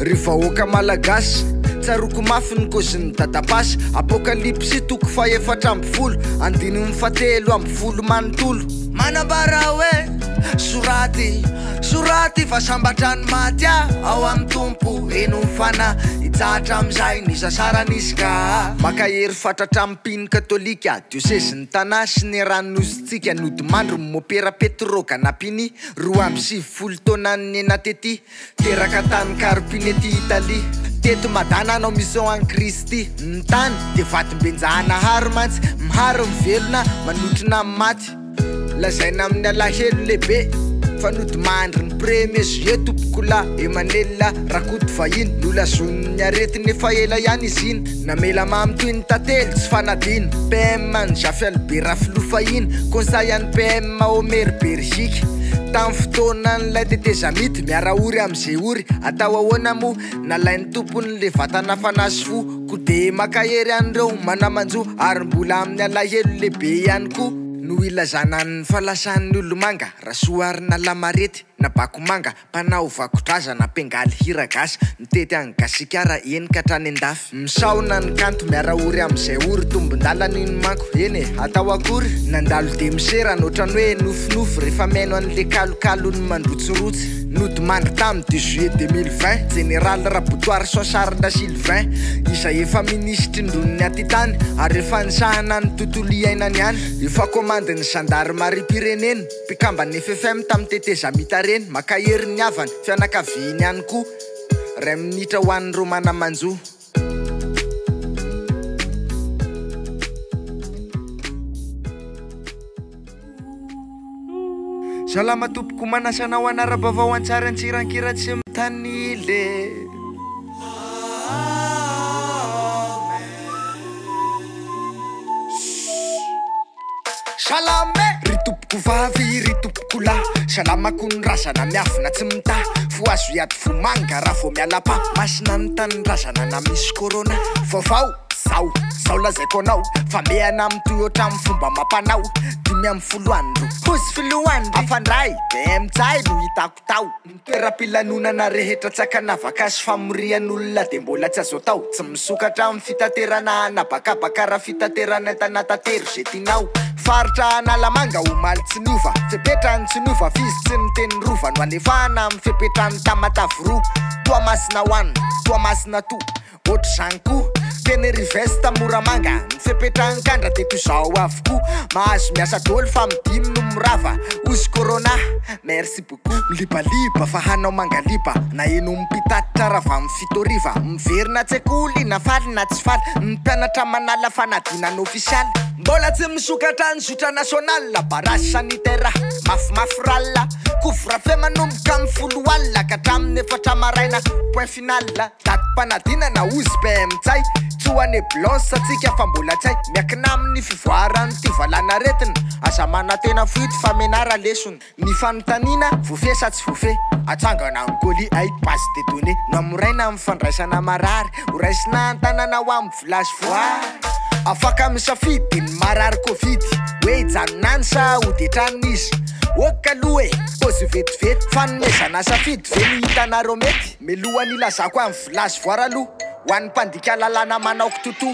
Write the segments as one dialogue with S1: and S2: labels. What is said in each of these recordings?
S1: Ry vahoaka malagasy, tsaroako mafy ny kôzin'i Dadapasy, Apokalypsy toko faha-14, andininy faha-13 manontolo. Manambara hoe, Soraty, soraty fa sambatra ny maty ao amin'ny Tompo, heno ny fanahy, hitsahatra amin'izay nisasarana izy ka. Mankahery fatratra amin'ny mpino katolika, diosezin'i Tana sy ny ranonosintsika, nodimandry ny Mopera Petro Ganapini, 92 taonan'ny nena tety. Teraka tany Carpinetti Italie. Teto Mada nanao mission an'i Kristy. Ny tany dia vatom-benjahanahary mantsy, mihary ny velona, manotrona ny maty. Lazaina amin'ny alahelo lehibe fa nodimandry ny premier juillet tompokolahy Emmanuel Rakotovahiny. Nolazonin'ny aretina efa ela ihany izy iny. Namela mamy toy ny tantely tsy fanadino. PM an'i Zafy Albert filoha fahiny, conseil an'i PM. Mahomery Beriziky, tamin'ny fotoanan'ilay tetezamita, miara-ory amin'izay ory, atao ahoana moa, nalain'ny tompony le vatana fanahy sy fo, koa dia mankahery an'ireo mana-manjo, ary mbola amin'ny alahelo lehibe ihany koa, no ilazana ny fahalasan'ny olomanga, Rasoarina Lamarety, na Bakomanga, Mpanao vakodrazana, mpiangaly hira gasy, mitety an'i Gasikara, eny ka hatrany an-dafy. Misaona ny kanto, miara-ory amin'izay ory, tombon-dalana iny manko, eny e, atao akory? Nandalo dia miserana, ohatran'ny hoe nofinofy, rehefa mihaino an'le kalokalon'ny mandrotsirotsy. Nodimandry tamin'ny deux juillet 2020, Jeneraly Rabotoarison Charles Sylvain, izay efa minisitry ndron'ny atitany, ary efa nisahana ny tontolo iainany ihany. Efa komandin'ny zandarimariam-pirenena. Mpikamban'ny ffm tamin'ny tetezamita reny, mankahery ny havany, fianakaviany ihany koa. Iray minitra ho an'ireo mana-manjo. Salama tompoko manasa anao hanara-baovao an-tsary an-tsirankira tsy mitanila e. Salama e! Ry tompoko vavy, ry tompoko lahy, Salama ko ny razana miafina tsy mitaha, Fo azo hiady vomanga raha vao miala pa, Masina ny tanindrazana na misy corona. Vaovao, zao, zao lazaiko anao, Famehana mitohy ohatran'ny fomba amam-panao, 15 andro, hozy filoha Andry, Afandray, BM Tsay no hitako tao. Ny toeram-pilanonana rehetra tsy ankanavaka sy famorian'olona dia mbola tsy azo atao. Tsy misokatra amin'ny fitaterana anabakabaka raha fitaterana entana tatero izay tianao. Faritra Analamanga omaly tsy niova, fepetra ny tsy niova f'izy tsy niteny rova no alefahana amin'ny fepetran'i Tamatave roa, Toamasina one, Toamasina two. Ohatr'izany koa, Tenerife Est Moramanga, ny fepetra ankandra dia toy izao avokoa, mahazo miasa daholo fa amin'ny dimy no mirava, ozy corona, merci beaucoup. Milibaliba fa hanao mangaliba, naheno mpitatitra rava amin'ny fito hariva, miverina an-tsekoly na faly na tsy faly, ny mpianatra manala fanadinana ofisialy. Mbola tsy misokatra ny zotra national, barrage sanitaire, mafimafy ralina, couvre feu manomboka amin'ny folo alina ka hatramin'ny efatra maraina, point final. Datim-panadinana hozy PM Ntsay, tsy ho any blanche tsika fa mbola tsy hay, miankina amin'ny fivoaran'ity valan'aretina, aza manantena foity fa menara lesona, ny fanontaniana voafehy sa tsy voafehy, atsangana ny colis hay base de données, nohamoraina amin'ny fandraisana marary, ho raisina an-tanana ho amin'ny village voary, afaka misafidy ny marary covid, hoe hijanona any sa hody hatrany izy, ok aloha e, pause vetivety, fanomezana safidy ve no hitanareo mety? Milohan'ny hilazako an'i Village Voara aloha, ho an'ny mpandika lalàna manao kitotoa.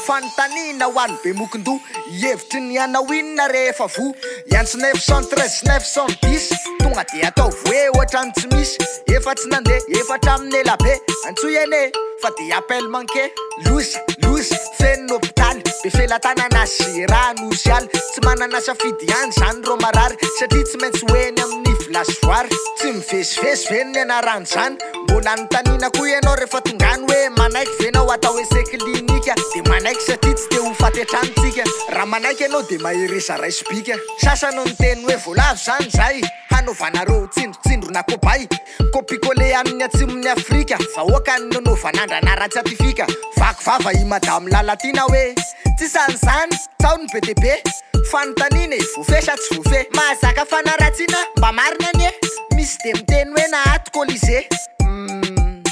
S1: Fanontaniana ho an'ny be mokondoha, hihevitry ny hanao inona rehefa voa? Hiantso 913 910, tonga dia ataovy hoe ohatran'ny tsy misy. Efa tsy nandeha, efa hatramin'ny ela be, antsoy anie fa dia appel manqué. Loza, loza, feno ny hopitaly, be felatanana sy rano osialy. Tsy manana safidy ihany izany ireo marary, satria tsy maintsy ho eny amin'ny Village Voara. Tsy mivezivezy ve ny anaran'izany? Mbola anontaniana koa ianao rehefa tonga any hoe manaiky ve nao atao essai clinique? Dia manaiky satria tsy te ho faty hatrany tsika. Raha manaiky ianao dia mahereza raiso bika. Sasany niteny hoe voalavo izany izay hanaovanareo tsindrotsindrona kobay. Copie-coller an'ny atsimon'i Afrika, vahoaka no nanaovana andrana ara-tsiantifika. Vaky vava i Madame Lalatiana hoe tsisy an'izany, tsaho ny be dia be. Fanontaniana e, voafehy sa tsy voafehy? Mahazaka fanaratsiana, mba marina anie. Misy dia miteny hoe na ato Colisée. Humm,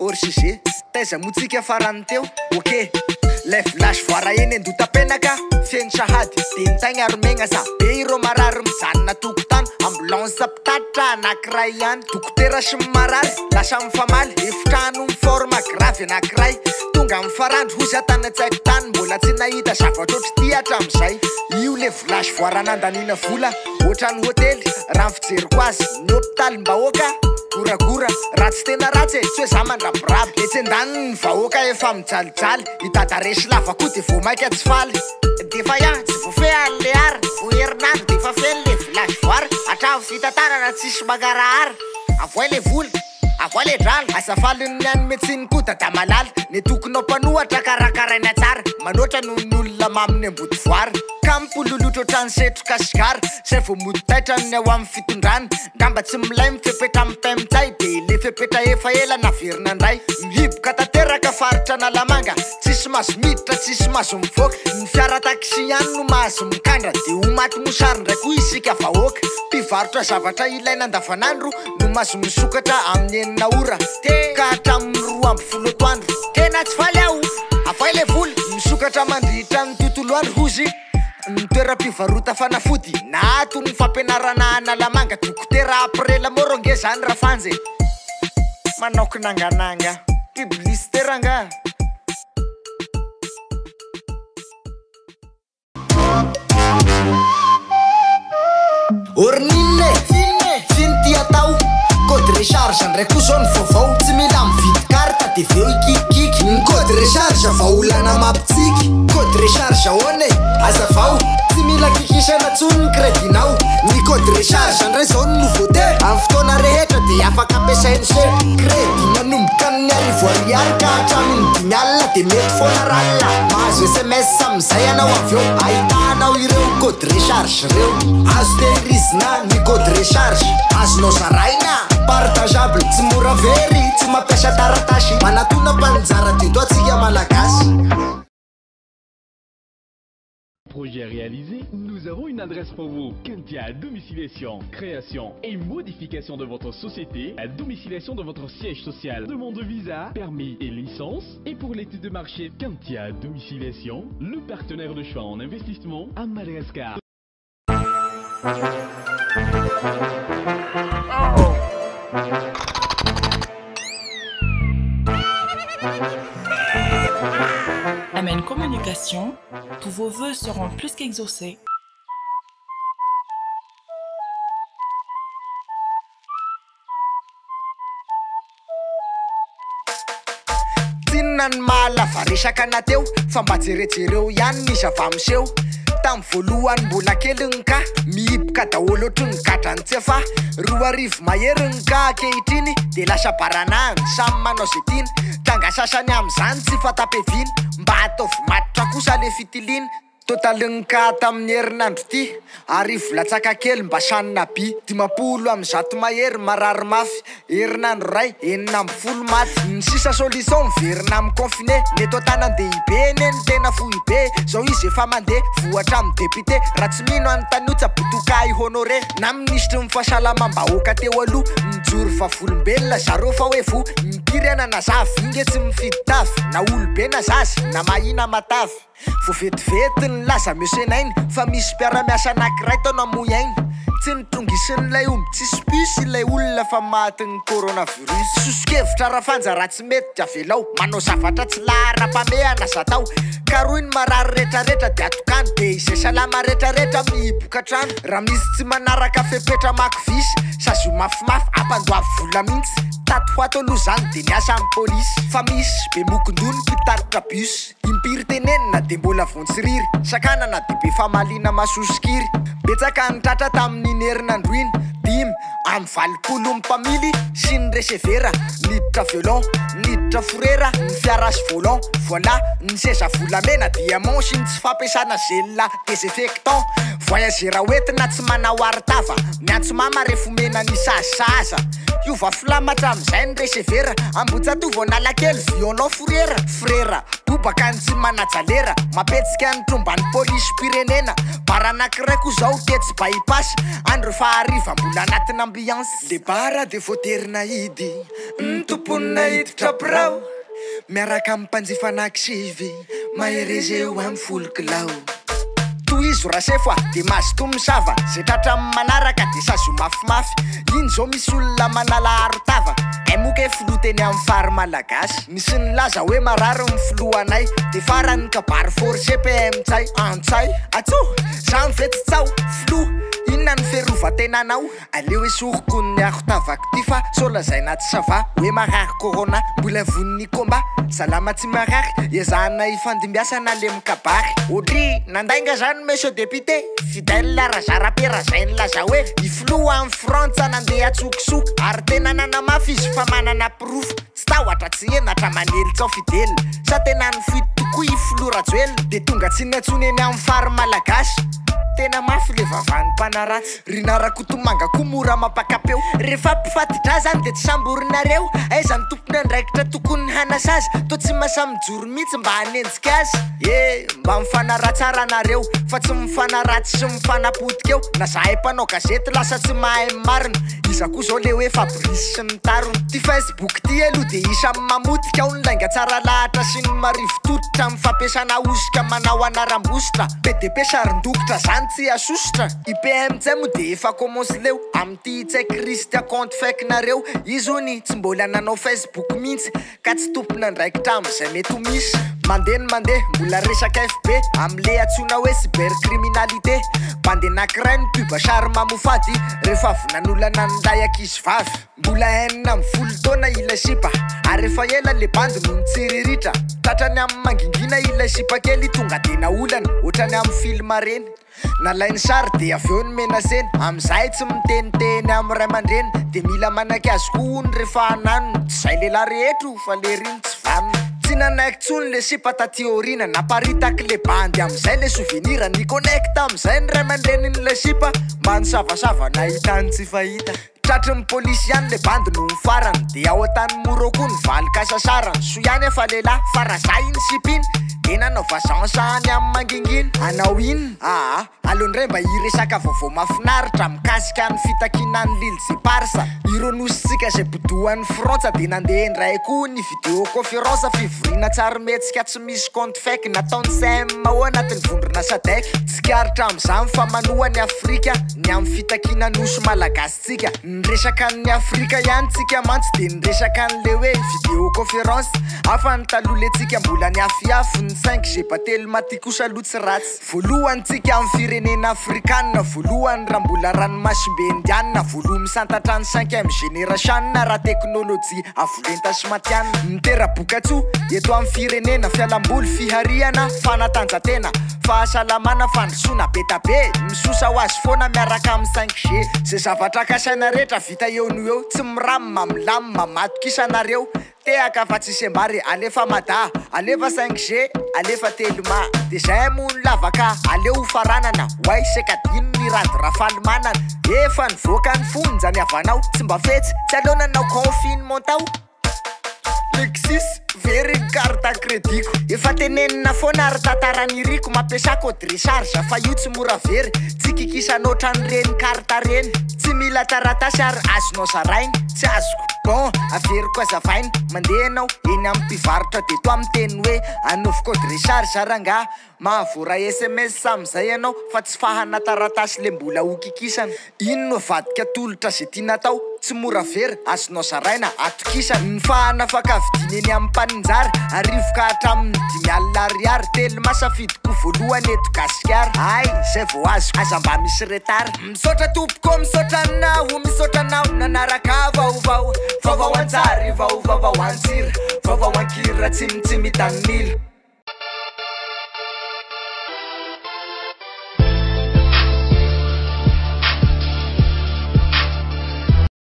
S1: hors sujet, taiza moa tsika farany teo? Ok. Lay village voara eny Andohatapenaka feno sahady de ny taigna ary megnasa be ireo marary mijanona tokotany ambulance mpitatitra anakiray ihany dokotera sy ny marary lasa mifamaly efitrano mi-forme grave anakiray tonga mifarandro hozy aho tany an-tsaiko tany mbola tsy nahita zavatra ohatr'ity hatram'izay io le village voara nandaniana vola ohatran'ny hotely raha ny fijeriko azy ny hopitalim-bahoaka goragora raha tsy tena ratsy e tsy hoe za mandrabiraby etsy andaniny ny vahoaka efa mijalijaly i dada resy lava koa de vao maika tsy faly defa ya tsy voafehy an'le ara vao herinandro defa feno le village voara hatramin'ny fitantarana tsisy mangarahara avoay le vola avoay le drala aza faly ny anome tsiny koa dada malala ny tokonao mpanohatra karakaraina tsara manoatra noho ny olona maminy ambody voara ka mipololotra ohatran'ny setroka sigara zay vao mody taitra ny ao amin'ny fitondrana ngamba tsy milay mifepetra amin'ny pemtsay de le fepetra efa ela naverina indray mihiboka tanteraka faritra Analamanga tsisy mahazo miditra tsisy mahazo mivoaka ny fiara taxi ihany no mahazo mikandra de ho maty mosary indray koa isika vahoaka mpivarotra zavatra ilaina andavanandro no mahazo misokatra amin'ny 6 ora ka hatramin'ny 12 atoandro tena tsy faly aho avoay le vola misokatra mandritra ny tontolo andro hozy ny toeram-pivarota fanafody na ato ny fampianarana Analamanga dokotera après la mort nge zany raha fanjy manao kinangananga publicité ranga. Ornine fino ty atao code recharge ndray koa zao ny vaovao tsy mila mividy carte de veo ikikiky ny code recharge vahaolana mampitsiky code recharge ahoana e azavao tsy mila kikisana tsony ny crédit-nao ny code recharge ndray zao ny nouveauté amin'ny fotoana rehetra de afaka ampiasainy se crédit manomboka amin'ny 1000 ariary ka hatramin'ny 50 000 de mety foana ralina mahazo SMS amin'izay anao avy eo ahitanao ireo code recharge reo azo tehirizina ny code recharge azonao zaraina partageable tsy mora very tsy mampiasa taratasy manatona mpanjara teto atsika malagasy.
S2: Projet réalisé, nous avons une adresse pour vous. Kentia Domiciliation, création et modification de votre société, la domiciliation de votre siège social, demande de visa, permis et licence. Et pour l'étude de marché, Kentia Domiciliation, le partenaire de choix en investissement à Madagascar.
S3: Amen Communication, tous vos vœux seront plus qu'exaucés.
S1: Tsinona ny mahalava resaka na teo fa mba jerejereo ihany ny zava-miseho tamin'ny voalohany mbola kely ny ka mihiboka daholo ohatry ny gadrany tsy efa 2000 mahery ny ka ankehitriny de lasa baranahany samy manao zay tiany tranga sasany amin'izany tsy fatapeviana mba ataovy matotra kosa le fitiliana totalin'ny ka tamin'ny herinandro ty 1000 latsaka kely mba sanina by 150 mahery marary mafy herinandro ray 16 maty ny sisa solution miverina amin'ny confiné ny eto an-tanan-dehibe eny ny tena foibe zao izy efa mandeha vohatra amin'ny député raha tsy mino anontany tsabotoka i Honoré na minisitry ny fahasalamam-bahoaka teo aloha mijoro vavolombelona zareo fa hoe vo mipiry na zavy inge tsy mifidy tavy na olobe na zaza na mahina matavy vao vetivety ny laza mesenainy fa misy mpiara-miasa anankiray tao namoy aina tsy nitrongisin'ilay omby tsisy puce ilay olona fa matin'ny coronavirus sosokevitra raha fanja raha tsy mety de avelao manao zavatra tsy laharam-pamehana zatao karoy ny marary rehetrarehetra de atokany de izay salama rehetrarehetra mihiboka trano raha misy tsy manaraka fepetra maky visy sazio mafimafy ampandoavy vola mihitsy tato ho ato aloha zany de miasa amin'ny polisy fa misy be mokondony mpitaritra bus impiry tenenina de mbola vontsiriry sakanana de be famalina masosikiry betsaka ny tratra tamin'iny herinandro iny 85 mpamily sy ny receveur niditra violon niditra forera ny fiara sy volant voilà ny seza volamena diamant sy ny tsy fampiasana gel désinfectant voyageur hoentina tsy manao aritava miantso mama rehefa omena ny sazisaza iova filamatra amin'izay ny receveur Ambohijatovo Analakely violon frera frera bobaka ny tsy manaja lera mampetsika ny tromban'ny polisy pirenena bara anankiray koa zao tetsy bypass andro fa hariva mbola anatina ambiance le bara de voatery nahidy ny tomponina hiditra birao miaraka amin'ny mpanjifa anankisivy. Mahereza eo amin'ny 10 kilao. Tohizo rasefo a, de mazotoa misava, zay tratra amin'ny manaraka de sazio mafimafy. Iny zao misy olona manala arotava, ay moa kay filoha teny amin'ny fary malagasy. Nisy nilaza hoe marary ny filohanay, de farany kabary forcé PM Ntsay, Antsay, Atso, zany ve tsy tsaho, filoha, inona ny fiarovan-tenanao? Aleo esoriko ny arotavako ty fa sao lazaina tsy ça va hoe marary corona, mbola von'ny combat, salama tsy marary, ezahana hifandimbiasana le mikabary. Odry, nandainga zany monsieur député, Fidèle Razarapera zay nilaza hoe i filoha any Frantsa nandeha an-tsokosoko, ary tena nanamafy izy fa manana porofo, tsy tahotra tsy henatra manely tsao Fidèle, sa tena nifidy tokoa i filoha Rajoelina, de tonga tsy niantsoany eny amin'ny fary malagasy. Tena mafy le vavan'ny mpanaratsy. Ry Narakotomanga koa mora mampaka-peo. Rehefa mpifati-drà zany de tsy samborinareo. Aiza ny tompon'andraikitra tokony hanasazy? Toa tsy mahasahy mijoro mihitsy mba hanenjika azy. Eh! Mba mifanaratsara nareo fa tsy mifanaratsy sy mifanapotika eo. Na zahay mpanao gazety lasa tsy mahay ny marina. Iza koa zao le hoe Fabrice sy ny tariny? Ty Facebook ty aloha de isan'ny mamotika ao ny lainga tsara lahatra sy ny marivo tototra amin'ny fampiasana hosika manao anaram-bositra. PDP sarin-dokotra zany tsy asosotra. I PM Ntsay moa de efa commence leo amin'ity Ntsay Christian compte fake nareo. Izy hony tsy mbola nanao Facebook mihitsy ka tsy tompon'andraikitra amin'izay mety ho misy. Mandeha ny mandeha, mbola resaka FB amin'le antsoina hoe cybercriminalité. Bandy anankiray ny pub sary mamofady rehefa avy nanolana an'ilay ankizy vavy. Mbola 16 taona ilay sipa ary efa ela le bandy no nitsiriritra. Tratrany amin'ny mangingina ilay sipa kely tonga de naolana ohatrany amin'ny film reny. Nalainy sary de avy eo nomenaseny. Amin'izay tsy miteniteny amin'ny ray aman-dreny de mila manaiky azy koa hono rehefa hananony. Tsy izay lehilahy rehetra o fa le riny tsy vanona. Tsy nanaiky tsony le sipa taty aoriana, naparitaky le bandy amin'izay le souvenir. Ni-connecte amin'izay ny ray aman-drenin'ilay sipa mba nisavasava nahita ny tsy fahita. Tratry ny polisy ihany le bandy noho ny farany, de ao Antanimora ao koa ny valin-kasasarany. Soa ihany fa lehilahy fa raha za iny sipa iny de nanao vazansa any amin'ny mangingina. Anao inona? Aa, aleo ndray mba hiresaka vaovao mahafinaritra mikasika ny fitakiana ny l'île Éparses. Ireo nosintsika izay bodoan'ny Frantsa de nandeha indray koa ny vidéoconférence fivoriana tsarimihetsika tsy misy compte fake nataon'ny CMO anatin'ny vondrona SADC. Tsikaritra amin'izany fa manoa ny Afrika ny amin'ny fitakiana nosy malagasintsika. Niresaka an'ny Afrika ihany tsika mantsy de niresaka an'le hoe vidéoconférence. Hafa ny taloha le tsika mbola niafiafy ny 5G Batelma ty kosa aloha tsy ratsy. Voalohany tsika amin'ny firenena afrikanina, voalohany raha mbola ranomasimbe indianina, voalohany misantatra ny 5ème génération raha teknolojia avolenta sy matianina. Mitera-bokatsoa eto amin'ny firenena, fialamboly, fihariana, fanatanjatena, fahasalamana, fandrosoana be da be, misosa ho azy foana miaraka amin'ny 5G. Zay zavatra kasaina rehetra vita eo no eo, tsy miramina, milamina, matokisa nareo. Tehaka fa tsisy ambary, alefa Mada, alefa 5G, alefa Telma. De zay moa ny lavaka, aleo ho faranana, oay sekadino ny rado Rafalimanana. Efa nivoaka ny fonja ny havanao, tsy mba fetsy, tsy aleo nanao confinement tao. Lexus, very ny carte crédit-ko. Efa tenenina foana ary tantaran'iriko, mampiasa code recharge fa io tsy mora very, tsy kikisana ohatran'ireny carte reny. Tsy mila taratasy ary azonao zaraina, tsy azoko. Bon, averiko azavaina, mandeha ianao eny amin'ny mpivarotra de toa miteny hoe anaovy code recharge rangahy, mahavoaray SMS amin'izay ianao fa tsy fahana taratasy le mbola ho kikisana. Iny no avadika tolotra zay tiana atao, tsy mora very, azonao zaraina, atokisana. Ny fahana afaka vidiana eny amin'ny mpaninjara, 1000 ka hatramin'ny 50 ariary. Telma safidiko voalohany eto Gasikara. Ay, zay vao azoko, aza mba misy retard. Misaotra tompoko, misaotra anao, misaotra anao nanaraka vaovao. Vaovao an-tsary, vaovao an-tsira, vaovao an-kira, tsy mitanila.